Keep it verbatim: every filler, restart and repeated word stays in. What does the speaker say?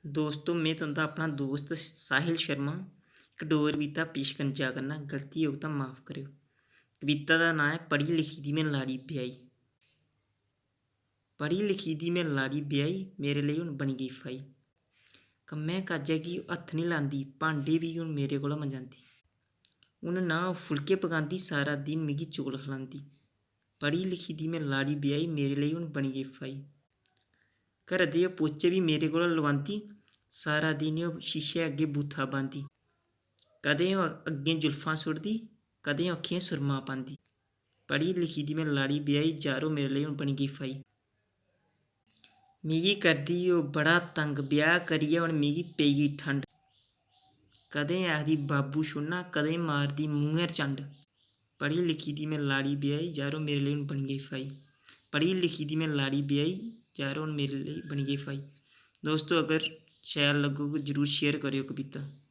दोस्तो, में तुं'दा अपना दोस्त साहिल शर्मा इक डोगरी कविता पेश करन जा करना। गलती होग तां माफ करेओ। कविता दा नांऽ ऐ पढ़ी लिखी दी में लाड़ी ब्याही। पढ़ी लिखी दी में लाड़ी ब्याही, मेरे लेई हून बनी गेई फाई। कम्मै काजै गी हत्थ निं लांदी, भांडे बी हून मेरे कोला मंजांदी। हून ना ओह् फुलके पकांदी, सारा दिन मिगी चौल खलांदी। पढ़ी लिखी दी में लाड़ी ब्याही, मेरे लेई हून बनी गेई फाई। घरै दे ओह् पोचे बी मेरे कोला लुआंदी, सारा दिन ओह् शीशे अग्गें बूथा बांदी। कदें ओह् अग्गें जुल्फां सुट्टदी, कदें ओह् अक्खियें सुरमा पांदी। पढ़ी लिखी दी में लाड़ी ब्याही, यारो मेरे लेई हून बनी गेई फाई। मिगी करदी ओह् बड़ा तंग, ब्याह् करियै हून मिगी पेई गेई ठंड। कदें आखदी बाबू छोड़ना, कदें मारदी मूंहै'र चंड। पढ़ी लिखी दी में लाड़ी ब्याही, यारो मेरे लेई हून बनी गेई फाई। पढ़ी लिखी दी में लाड़ी ब्याही, यारो हून मेरे लेई बनी गेई फाई। दोस्तो, अगर शैल लग्गग जरूर share करेओ कविता।